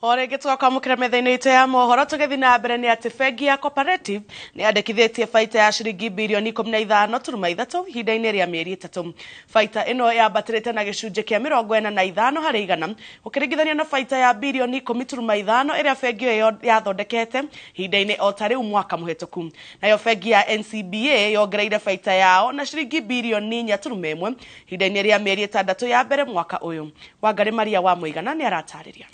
O rĩngĩ tũgakwamũkĩra metha-inĩ itũ ya mohoro. Tũgĩthiĩ na mbere nĩ atĩ bengi ya Cooperative nĩ yandĩkithĩtie baita ya ciringi birioni 15.3 ihinda-inĩ rĩa mĩeri 3. Baita ĩno yambatĩrĩte na gĩcunjĩ kĩa 45 harĩ igana ũkĩringithanio na baita ya birioni 10.5 ĩrĩa bengi ĩyo yathondekete ihinda-inĩ o ta rĩu mwaka mũhĩtũku. Nayo bengi ya NCBA yongereire baita yao na ciringi birioni 4.1 ihinda-inĩ rĩa mĩeri 6 ya mbere mwaka ũyũ. Wangarĩ Maria wa Mũigana nĩ aratarĩria.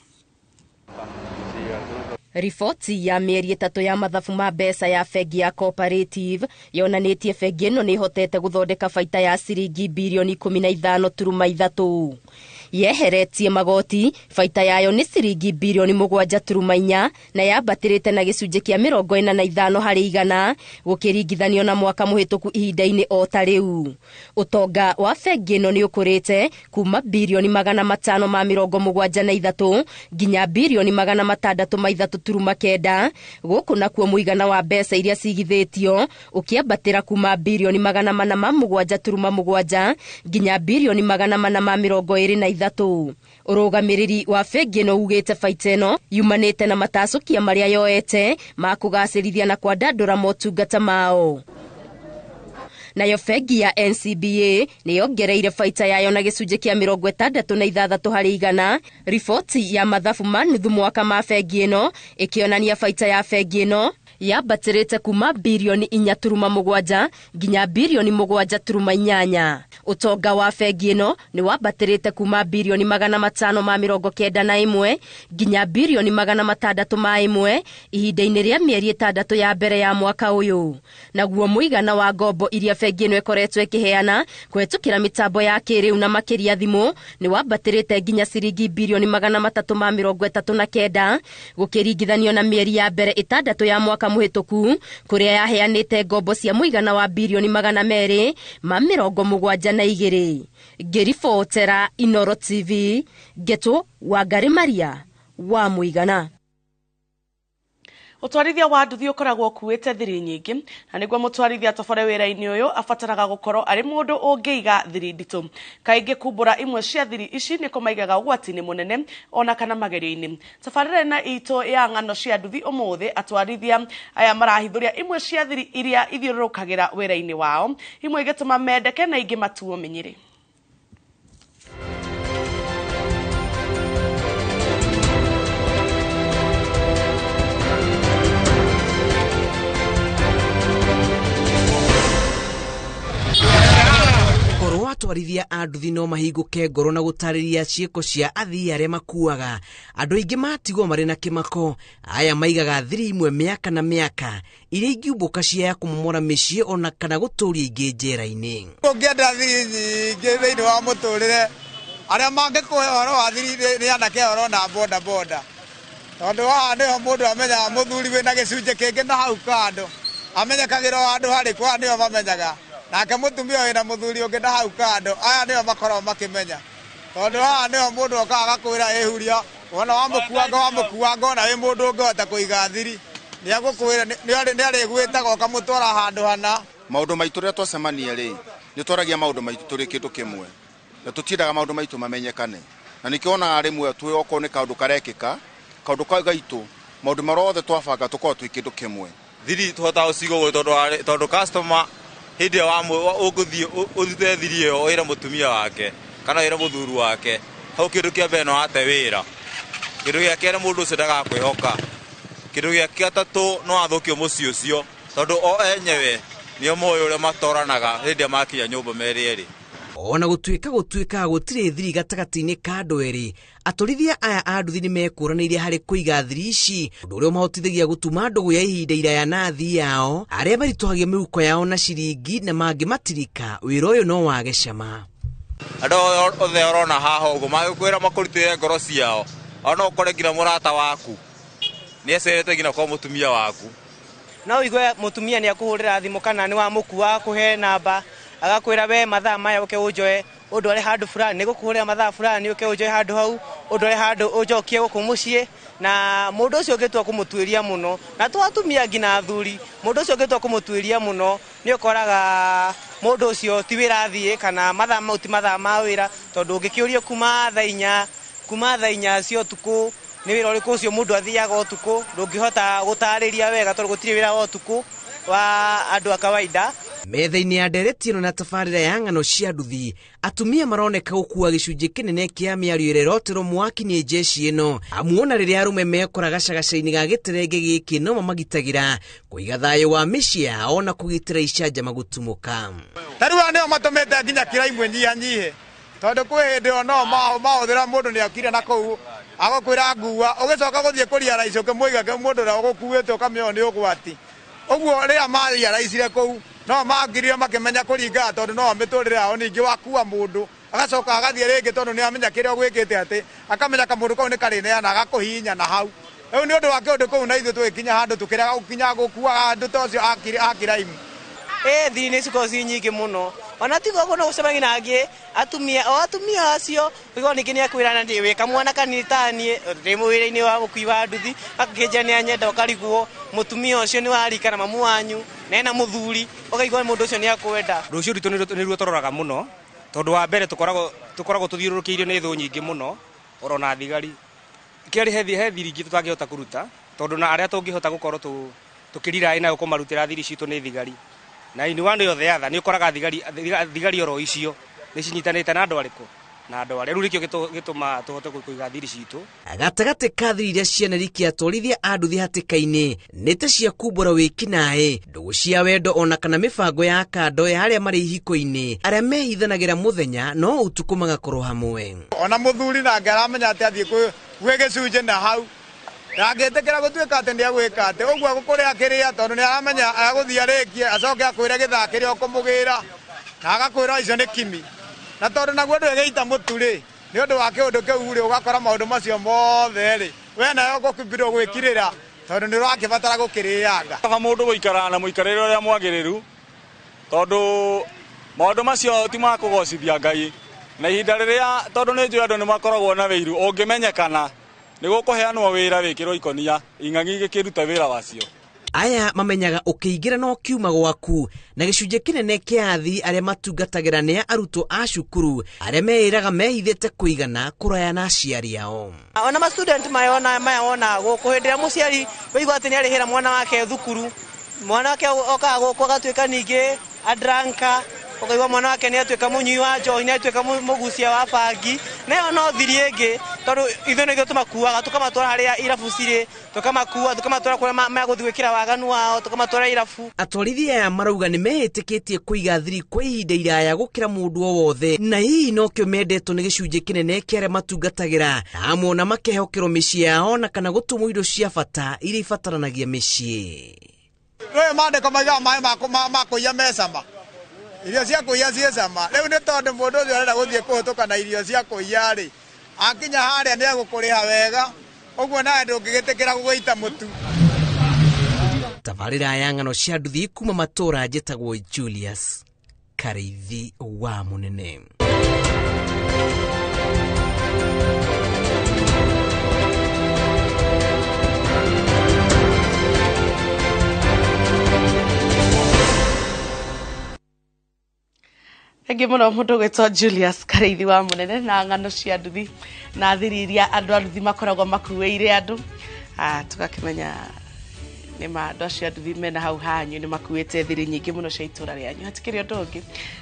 Riboti ya mĩeri 3 ya mathabu ma mbeca ya bengi ya Cooperative yonanĩtie bengi ĩno nĩ ĩhotete gũthondeka baita ya ciringi birioni 15.3. Yeheretie magoti, baita yayo nĩ ciringi birioni 7.4 na yambatĩrĩte na gĩcunjĩ kĩa 45 harĩ igana gũkĩringithanio na mwaka mũhĩtũku ihinda-inĩ o ta rĩu. Ũtonga wa bengi ĩno nĩ ũkũrĩte kuma birioni 573 nginya birioni 603.9, gũkũ nakuo mũigana wa mbeca iria cigithĩtio ũkĩambatĩra kuma birioni 407.7 nginya birioni 423. Ũrũgamĩrĩri wa bengi ĩno ugĩte baita ĩno yumanĩte na matacũkia marĩa yoete ma kũgacĩrithia na kwandandũra motungata mao. Nayo bengi ya NCBA nĩ yongereire baita yayo na gĩcunjĩ kĩa 66 harĩ igana. Riboti ya mathabu ma nuthu mwaka ma bengi ĩno ĩkĩonania baita ya bengi ĩno yambatĩrĩte kuma birioni 4.7 nginya birioni 7.8. Ũtonga wa bengi ĩno nĩ wambatĩrĩte kuma birioni 591 nginya birioni 601 ihinda-inĩ rĩa mĩeri 6 ya mbere ya mwaka ũyũ. Naguo mũigana wa ngombo iria bengi ĩno ĩkoretwo ĩkĩheana kũhetũkĩra mĩtambo ya kĩrĩu na makĩria thimũ nĩ wambatĩrĩte nginya ciringi birioni 339 gũkĩringithanio na mĩeri ya mbere 6 ya mwaka mũhĩtũku kũrĩa yaheanĩte ngombo cia mũigana wa birioni 272. Ngĩribotera Inoro TV, Ngeto Wangarĩ Maria wa Mũigana. Ũtwarithia wa nduthi ũkoragwo ũkuĩte thiri nyingĩ, na nĩguo mũtwarithia atobore wĩra-inĩ ũyũ abataraga gũkorwo arĩ mũndũ ũngĩiga thiri nditũ. Kaingĩ kumbũra imwe cia thiri ici nĩ kũmaigaga ũgwati-inĩ mũnene ona kana magerio-inĩ. Tabarĩra ĩno itũ ya ng'ano cia nduthi ũmũthĩ, atwarithia aya marahithũria imwe cia thiri iria ithiũrũrũkagĩra wĩra-inĩ wao, imwe igĩtũma mendeke na ingĩ matuo mĩnyĩrĩ. Atwarithia a nduthi no mahingũke ngoro na gũtarĩria ciĩko cia athii arĩa makuaga. Andũ aingĩ matigwo marĩ na kĩmako. Aya maigaga thiri imwe mĩaka na mĩaka iria ingiumbũka cia kũmomora mĩciĩ ona kana gũtũria ingĩ njera-inĩ. Ũngĩenda thiri nyingĩ thĩinĩ wa mũtũrĩre, arĩa mangĩkũhe ũhoro wa thiri nĩ anake ũhoro na boda boda, tondũ haha nĩho mũndũ amenyaga mũthuri wĩna gĩcunjĩ kĩngĩ na hau kando amenyekagĩra o handũ harĩkũ, aya nĩo mamenyaga. Nake mũtumia wĩna mũthuri ũngĩ na hau kando, aya nĩo makoragwo makĩmenya, tondũ haha nĩho mũndũ okaga agakwĩra ĩhuria, wona wamũkuanga ona wĩ mũndũ ũngĩhota kũiga thiri nĩagũkwĩra nĩarĩgwĩtaga ũkamũtwara handũ hana. Maũndũ maitũ rĩrĩa twacemania rĩ, nĩ twaragia maũndũ maitũ tũrĩ kĩndũ kĩmwe, na tũtiendaga maũndũ maitũ mamenyekane, na nĩkĩo wonaga rĩmwe twĩ okorwo nĩ kaũndũ karekĩka, kaũndũ kau gaitũ, maũndũ marĩa othe twabanga tũkoragwo twĩ kĩndũ kĩmwe. Thiri tũhotaga gũcigwo tondũ customer hĩndĩ ĩyo ũngĩthiĩ ũrute thiri ĩyo wĩre mũtumia wake kana wĩre mũthuri wake, hau kĩndũ kĩa mbere no ate wĩra, kĩndũ gĩa kerĩ mũndũ ũcio ndagakwĩhoka, kĩndũ gĩa gatatũ no athũkio mũciĩ ũcio tondũ o enyewe nĩo moĩ ũrĩa matoranaga hĩndĩ ĩrĩa makinya nyũmba merĩ erĩ. Ona gũtuĩka gũtuĩkaga gũtirĩ thiri gatagatĩ-inĩ ka andũ erĩ, atwarithia aya a nduthi nĩmekũranĩire harĩ kũiga thiri ici, ũndũ ũrĩa ũmahotithagia gũtuma ndũgũ ya ihinda iraya na athii ao arĩa maritũhagia mĩhuko yao na ciringi na mangĩmatirika wĩra ũyũ no wage cama. Andũ othe ũrona haha ũguo magĩkwĩra makũrutĩre ngoro ciao, ona no ũkore nginya mũrata waku nĩecerete nginya kwa mũtumia waku. No ũigue mũtumia nĩakũhũrĩra thimũ kana nĩ wamũkua akũhe namba agakwĩra we mathaa maya ũke ũnjoe ũndware handũ fulani, nĩgũkũhũrĩra mathaa fulani ũke ũnjoe handũ hau ũndware handũ ũnjokie gũkũ mũciĩ. Na mũndũ ũcio ũngĩtua kũmũtuĩria mũno, na to atumia nginya athuri, mũndũ ũcio ũngĩtua kũmũtuĩria mũno nĩ ũkoraga mũndũ ũcio ti wĩra athiĩ kana mathaa mau ti mathaa ma wĩra, tondũ ũngĩkĩũrio kuma thaa inya cia ũtukũ Nĩ wĩra ũrĩkũ ũcio mũndũ athiaga ũtukũ? Ndũngĩhota gũtarĩria wega tondũ gũtirĩ wĩra wa ũtukũ wa andũ a kawaida. Metha-inĩ ya ndereti ĩno na tabarĩra ya ng'ano cia nduthi, atumia maroneka gũkua gĩcunjĩ kĩnene kĩa mĩario ĩrĩa ĩroterwo mwaki nĩ jeshi ĩno. Amu ona rĩrĩa arũme mekora gacagaca-inĩ ga gĩterenge gĩkĩ no mamagitagĩra kũiga thayũ wa mĩciĩ yao na kũgitĩra icanjama gũtumũka. Ta rĩu aya nĩo matũmĩte nginya kĩraimwe nyihanyihe, tondũ kwĩ hĩndĩ o no mahũthĩra mũndũ nĩokire na kũu agũkwĩra ngua, ũgĩcoka gũthiĩ kũria raici ũkĩmũiga mũndũ ũrĩa ũgũkuĩte ũkamĩona nĩ ũgwati. Ũguo rĩrĩa maria raicire kũu no mangirire makĩmenya kũringana tondũ no mĩtũrĩre yao ningĩ wakua mũndũ agacoka agathiĩ rĩngĩ tondũ nĩamenya kĩrĩa ũgwĩkĩte atĩ akamenya kamũndũ kau nĩ karĩneana agakũhihinya na hau. Rĩu nĩ ũndũ wa kĩũndũ kũu na ithuĩ tũgĩkinya handũ tũkĩrega gũkinya gũkuaga andũ ta ũcio akiraimu. Thiri nĩ cikoragwo ciĩ nyingĩ mũno. Ona tiga ũguo no gũcemania na angĩ atumia, o atumia acio ũigua ningĩ nĩ akwĩra na wĩ kamwana kanini ta niĩ ndĩ wĩra-inĩ wa mũkui wa nduthi, akĩnjĩra nĩ anyenda ũkarigwo mũtumia ũcio nĩ wa rika na mamu wanyu na ena mũthuri, ũkaigua mũndũ ũcio nĩ akwenda. Rũciũ rwitũ nĩruo tũroraga mũno tondũ wa mbere tũkoragwo tũthiũrũrũkĩirio nĩ thũ nyingĩ mũno oro na thigari. Kĩarĩ he thiri ingĩ tũtangĩhota kũruta tondũ na arĩa tũngĩhota gũkorwo tũkĩriraĩ nayo kũmarutĩra thiri citũ nĩ thigari. Na in one or the other nĩ ũkoraga thigari oro icio nĩ cinyitanĩte na andũ arĩkũ na andũ arĩa. Rĩu nĩkĩo gĩtũmaga tũhote kũiga thiri citũ. Gatagatĩ ka thiri iria cianarikia atwarithia a nduthi hatĩka-inĩ nĩ ta cia kumbũra wĩkinaĩ, ndũgũ cia wendo ona kana mĩbango ya kando ya arĩa marĩ ihiko-inĩ, arĩa mehithanagĩra mũthenya no ũtukũ magakorwo hamwe. Ona mũthuri nake aramenya atĩ athiĩ gwĩ gĩcunjĩ na hau ndangĩtĩkĩra gũtuĩka atĩ nĩegwĩka atĩ ũguo agũkũrĩa kĩrĩa tondũ nĩaramenya agũthiĩ arĩkie acoke akwĩre gĩthaa kĩrĩa ũkũmũgĩra na agakwĩra icio nĩ kimi. Na tondũ naguo ndwĩgĩita mũtu rĩ, nĩ ũndũ wa kĩũndũ kĩu rĩ, ũgakora maũndũ macio mothe rĩ, we nawe ũgũkĩmbirwo gwĩkirĩra tondũ nĩ ũrakĩbatara gũkĩrĩanga. Kaba mũndũ gũikara na mũikarĩre ũrĩa mwagĩrĩru tondũ maũndũ macio ti ma kũgocithia Ngai, na ihinda rĩrĩa tondũ nĩ njũĩ andũ nĩ makoragwo na wĩiru ũngĩmenyekana nĩ gũkũheanwo wĩra wĩkĩrwo ikonia ing'ang'i gĩkĩruta wĩra wacio. Aya mamenyaga ũkĩingĩra no kiuma gwaku na gĩcunjĩ kĩnene kĩa athii arĩa matungatagĩra nĩ arutwo a cukuru arĩa meĩraga mehithĩte kũigana kũraya na aciari ao. Ona ma student mayona mayona gũkũ hĩndĩ ĩrĩa mũciari waigua atĩ nĩarĩhĩra mwana wake thukuru, mwana wake okaga gũkũ agatuĩka ningĩ adranka, ũkaigua mwana wake nĩatuĩka mũnyui wa njohi, nĩatuĩka mũgucia wa bangi, na ĩyo no thiri ĩngĩ tondũ ithuĩ nĩithuĩ tũmakuaga tũkamatwara harĩa irabu cirĩ, tũkamakua tũkamatwara kũrĩa megũthiĩ gwĩkĩra waganu wao, tũkamatwara irabu. Atwarithia aya marauga nĩ mehĩtĩkĩtie kũiga thiri kwa ihinda iraya gũkĩra mũndũ o wothe, na hihi nokĩo mendetwo nĩ gĩcunjĩ kĩnene kĩa arĩa matungatagĩra na amwe ona makehokerwo mĩciĩ yao na kana gũtũmwo indo cia bata iria ibataranagia mĩciĩ. Rĩu maandĩko maigaga maĩ ma kũiya me cama, irio cia kũiya ciĩ cama. Rĩu nĩ tondũ mũndũ ũcio arenda gũthiĩ kũhĩtũka na irio cia kũiya rĩ, akinya harĩa nĩ egũkũrĩha wega, ũguo nawe ndũngĩgĩtĩkĩra gũgũita mũtu. Tabarĩra ya ng'ano cia nduthi kuma matũũra njĩtagwo Julius Karĩithi wa Mũnene. Thengiũ mũno mũndũ ũgwĩtwo Julius Karĩithi wa Mũnene na ng'ano cia nduthi na thiri iria andũ a nduthi makoragwo makuĩire andũ. Tũgakĩmenya nĩ ma andũ acio a nduthi mena hau hanyu nĩ makuĩte thiri nyingĩ mũno cia itũra rĩanyu. Hatikĩrĩ ũndũ ũngĩ,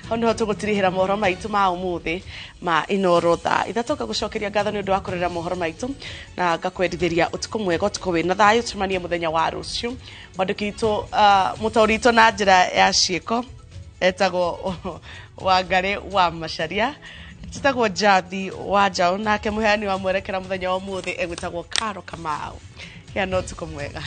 hau nĩho tũgũtirihĩra mohoro maitũ ma ũmũthĩ ma Inooro thaa 3. Ngagũcokeria ngatho nĩ ũndũ wa kũrora mohoro maitũ na ngakwendithĩria ũtukũ mwega, ũtukũ wĩna thayũ. Tũcemanie mũthenya wa rũciũ. Mwandĩki witũ, mũtaũri witũ na njĩra ya ciĩko etagwo Wangarĩ wa Macharia, njĩtagwo Njathi wa Njaũ, nake mũheani wa mwerekera mũthenya wa ũmũthĩ egwĩtagwo Karo Kamau. Gĩa na ũtukũ mwega.